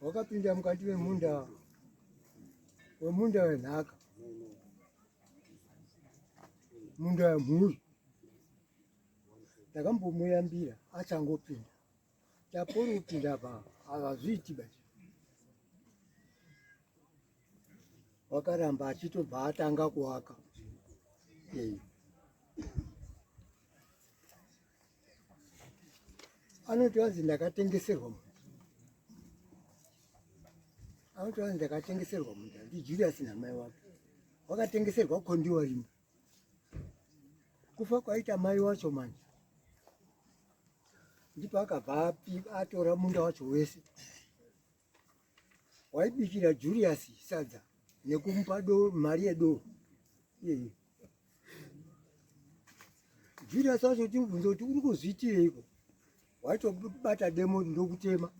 Wakapinda mukati memunda wemunda wenhaka, munda wemhuri. Ndakambomuyambira achangopinda, tapori kupinda apa hazviiti basi. Wakaramba achitobva atanga kuwaka. Anoti wanzi ndakatengeserwa munhu, anoti wanzi ndakatengeserwa munda ndiJulius namai wake, wakatengeserwa kondiwa rimwe. Kufa kwaita mai wacho manje ndipo akabva atora munda wacho wese, waibikira Julius sadza nekumupa do mari yedoro iyeyo. Julius wacho timubvunza kuti uri kuzviitireiko, waitobata demo ndokutema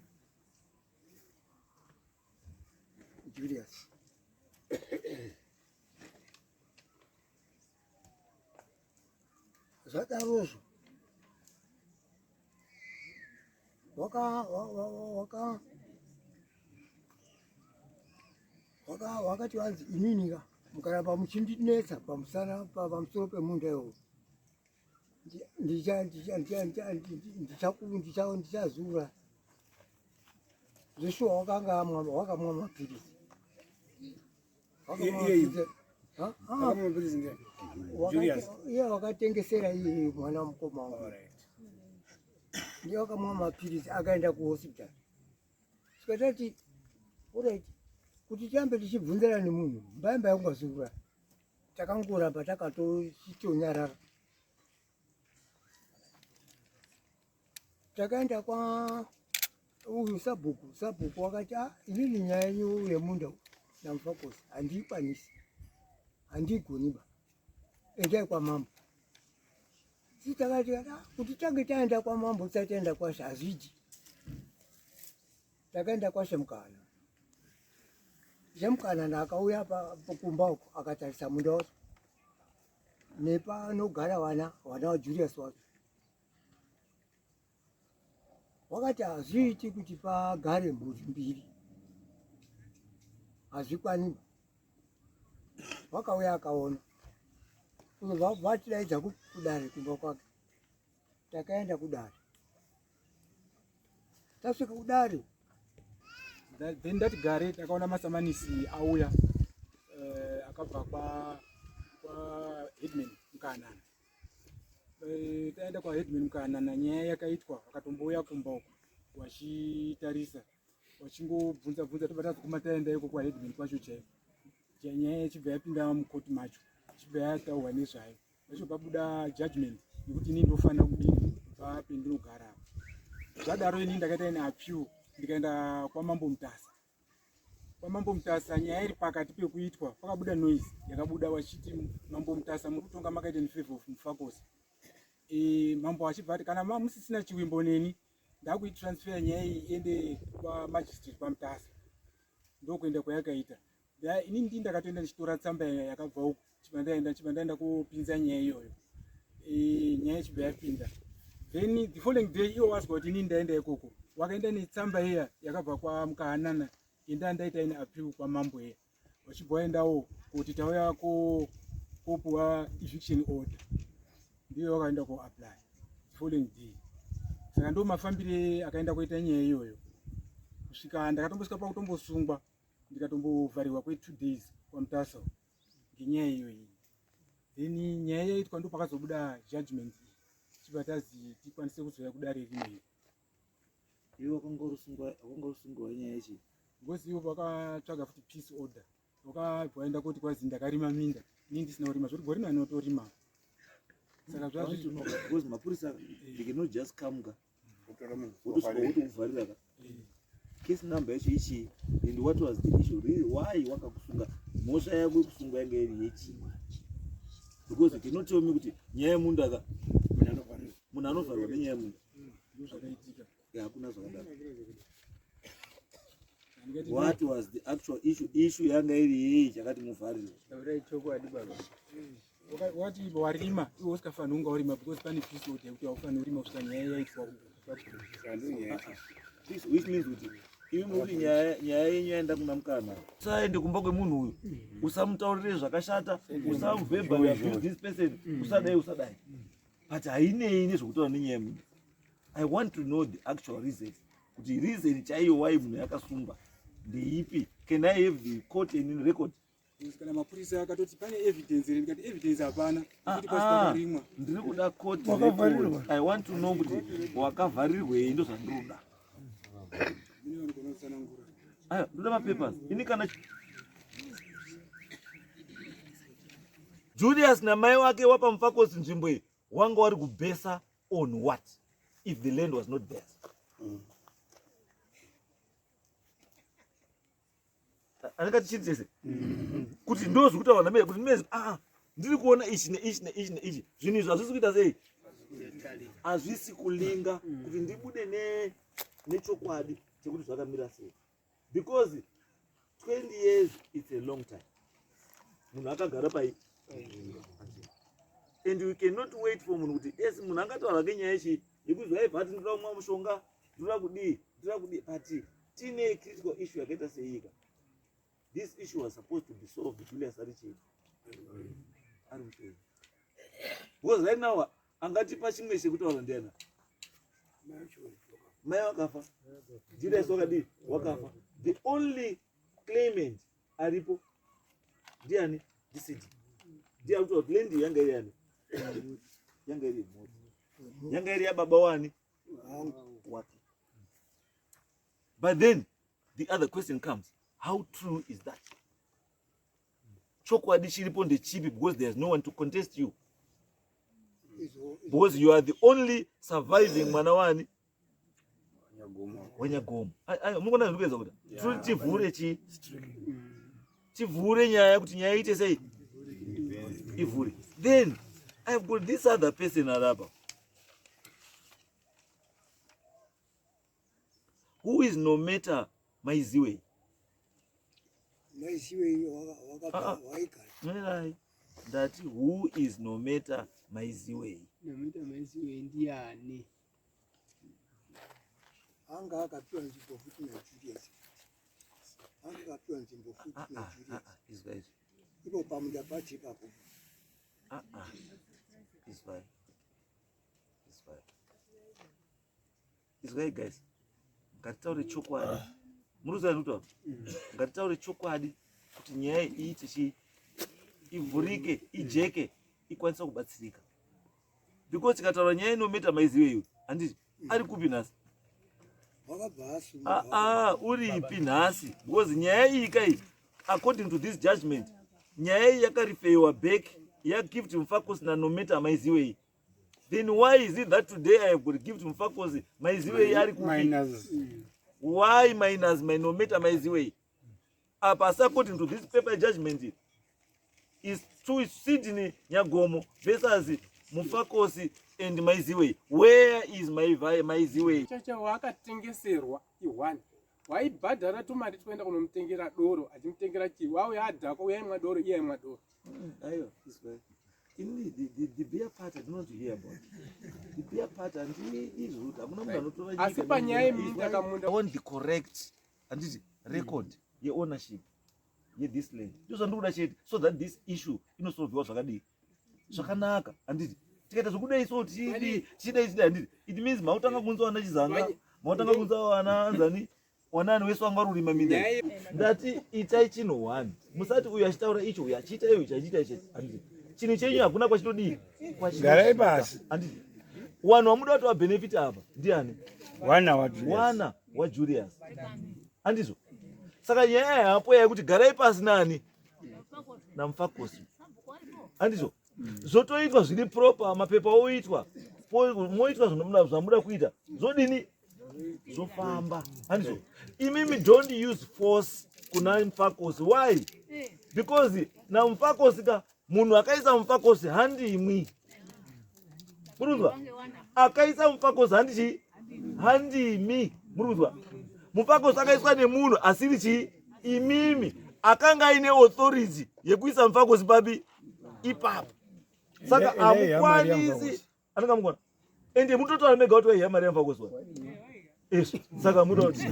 Julius. Zvadarozvo waka waka waka wakati wanzi inini ka mukaramba muchindinetsa pamusana pamusoro pemunda iwowo ndichazura zveshuwa wakanga wakamwa mapiritsi. Iye wakatengesera iye mwana mukoma wangu ndiye wakamwa mapiritsi akaenda kuhospital. Saka tati orit kuti tirambe tichibvunzana nemunhu mbayamba yakungazungura, takangoramba takatonyarara. Takaenda kwa uyu sabhuku, sabhuku wakati ah, inini nyaya yenyu yemunda naMufakosi handiikwanisi, handiigoni ba, endai kwamambo. Si takati ah, kuti tange taenda kwamambo tisati taenda kwashe hazviiti. Takaenda kwashe Mukana, Shemukana akauya kumba uko akatarisa munda wacho nepanogara vana vana vaJulius wacho, wakati hazviiti kuti pagare mhuri mbiri, hazvikwani. Wakauya akaona, kuzobva vatidaidza kudare kumba kwake. Takaenda kudare, tasvika kudare then ndati gare takaona masamanisi auya akabva kwa kwa headman Mukanana. Taenda kwa headman Mukanana, nyaya yakaitwa, vakatombouya kumba uko vachitarisa vachingobvunza bvunza, tobva tazoguma taenda iko kwa headman kwacho chaiko. Nyaya yachibva yapinda mukoti macho, ichibva yataurwa nezvayo, vacho pabuda judgment yekuti inini ndofanira kudini kubva pendinogara apa. Zvadaro inini ndakaita ine appeal, ndikaenda kwaMambo Mutasa. KwaMambo Mutasa nyaya iri pakati pekuitwa, pakabuda noise yakabuda vachiti Mambo Mutasa muri kutonga makaita in favor of Mufakosi. Mambo achibva ati kana musisina chiwimbo neni ndakuitransfer nyaya iyi iende kwamagistrate kwaMutasa. Ndokuenda kwayakaita. Inini ndini ndakatoenda ndichitora tsamba yakabva uku, chibva ndaenda chibva ndaenda kopinza nyaya iyoyo. Nyaya ichibva yapinda. Then the following day iwo wazwa kuti inini ndaenda ikoko, wakaenda netsamba iya yakabva kwaMukahanana enda ndaita ine appeal kwamambo iya, vachibva waendawo kuti tauya kopuwa eviction order, ndiyo wakaenda ko apply the following day. Saka ndo mafambire akaenda kuita nyaya iyoyo kusvika ndakatombosvika pakutombosungwa, ndikatombovharirwa kwe 2 days kwaMutasa ngenyaya iyoyi. Then nyaya yaitwa ndo pakazobuda judgment iyi, chibva tazi tikwanise kuzouya kudare rino iri. Iwe wakanga urusungwa nyaya yechi? Because ivo vakatsvaga futi peace order, wakabva waenda koti kwazi ndakarima minda, ini ndisina kurima, zvoti gore rino anotorima. Saka zvazvi because mapurisa they cannot just come ka wotosvika wotokuvharira ka. Case number yacho ichii and what was the issue really? Why wakakusunga? Mhosva yako yekusunga yanga iri yechii? Because you cannot tell me kuti nyaya yemunda ka munhu anovharwa nenyaya yemunda. Ndozvakaitika. Hakuna zvakadaro. What was the actual issue? Issue yanga iri yei chakati muvharirwe? Taurai chokwadi baba. Wati warima iwe usikafaniri kunga warima because pane peace order yekuti haufaniri kurima kusvika nyaya yaitwa uko. This which means kuti Imi muri kuti nyaya nyaya yenyu yaenda kuna mukana. Usaende kumba kwemunhu uyu. Usamutaurire zvakashata, usaverbally abuse this person, usadai usadai. But hainei nezvekutaura nenyaya yemunhu. I want to know the actual reason. Kuti reason chaiyo why munhu yakasungwa ndeipi? Can I have the court and record? Kana mapurisa akatoti pane evidence here ndikati evidence hapana Ah, kuti pasi ah, pakarimwa. ndiri kuda court record. I want to know kuti wakavharirwei ndozvandinoda. Mine vanogona kutsanangura. Aya, ndoda mapapers. Ini kana Julius namai wake wapa Mfakosi nzvimbo iyi wanga wari kubhesa on what if the land was not theirs? Anenge tichiri tese kuti ndo zviri kutaurwa namai kuti mezi ah ndiri kuona ichi neichi neichi neichi zvinhu izvi hazvisi kuita sei hazvisi kulinga kuti ndibude nechokwadi chekuti zvakamira sei because 20 years it's a long time munhu akagara pai and we cannot wait for munhu kuti yes munhu angataura ke nyaya yechi yekuti aibva ati ndoda kumwa mushonga ndoda kudii ndoda kudii but tine critical issue yakaita seika this issue was supposed to be solved Julius ari chii ari mupenyu because right now angatipa chimwe chekutaura ndiana mai wakafa Julius wakadii wakafa the only claimant aripo ndiani ndisidi ndiye ari kutaura kuti land yanga iri yani yanga iri yemhuri yanga iri yababa wani wake but then the other question comes how true is that chokwadi chiripo ndechipi because there is no one to contest you because you are the only surviving mwana wani wanyagomo munoona zviri kuedza kuita tiri tivhure chi tivhure nyaya kuti nyaya iite sei ivhure then I've got this other person arapa who is no matter maiziwei Maiziwei wakabva waigara. Mirai, ndati who is no matter maiziwei Nomatter Maiziwei ndiani? Anga akapiwa nzvimbo futi naJulius. Anga akapiwa nzvimbo futi Ah, ah, naJulius. ah, ah, izwa izvi Ipo pamunda pacho ipapo. Ah, ah. Izwai. Izwai. Izwai guys. Ngatitaure chokwadi. Muri kuziva ndikutaura? Ngatitaure chokwadi kuti nyaya iyi iite chii? Ivhurike, ijeke, ikwanise kubatsirika. Because tikataura nyaya inometa maizive iwe. Handiti? Ari kupi nhasi? Wakabva asungwa. Ah, ah, uripi nhasi? Because nyaya iyi kai according to this judgment nyaya iyi yakarifeiwa back yaGift Mfakosi naNometa Maiziwei. Then why is it that today I have got Gift Mfakosi Maiziwei ari kupi? Minus. Why minus my Nometa Maiziwei? Apa asi according to this paper judgment is to Sydney Nyagomo versus Mufakosi and Maiziwei. Where is my Maiziwei? Chacha waakatengeserwa i1 waibhadhara tumari tikuenda kunomutengera doro achimutengera chii wauya adhakwa uya aimwa doro iye aimwa doro. Aiwa, izwai. Ini the beer part I don't want to hear about. The beer part handidi zvokuti hamuna munhu anotora nyika Asi panyaya yeminda Izwai, kamunda I want the correct handiti record yeownership yethis land. Ndozvandiri kuda chete so that this issue inosolviwa zvakadii zvakanaka handiti tikaita zvokudai so tichidii tichidai tichidai handiti it means mautanga kunzi wana chizanga mautanga kunzi wana anzani wanani wese wanga uri kurima minda iyi. Ndati itai chinhu one musati uyu achitaura icho uyu achiita iyo icho achiita icho handiti chinhu chenyu hakuna kwachinodii Garai pasi. handiti wanhu wamuda kuti wabenefit apa ndiani Wana waJulius. wana waJulius handizvo saka nyaya yapo yekuti garai pasi nani naMufakosi handizvo zvotoitwa zviri proper mapepa oitwa moitwa zvamuda kuita zvodini zvofamba handizvo imimi don't use force kuna Mufakosi why because naMufakosi ka munhu akaisa Mufakosi handimwi muri kunzwa akaisa Mufakosi handi chii handimi muri kunzwa Mufakosi akaiswa nemunhu asiri chii imimi akanga aine authority yekuisa Mufakosi papi ipapo saka hamukwanisi anenge amukwana ende mutotaura mega kuti waiya mari yaMufakosi wa izvo saka mutoti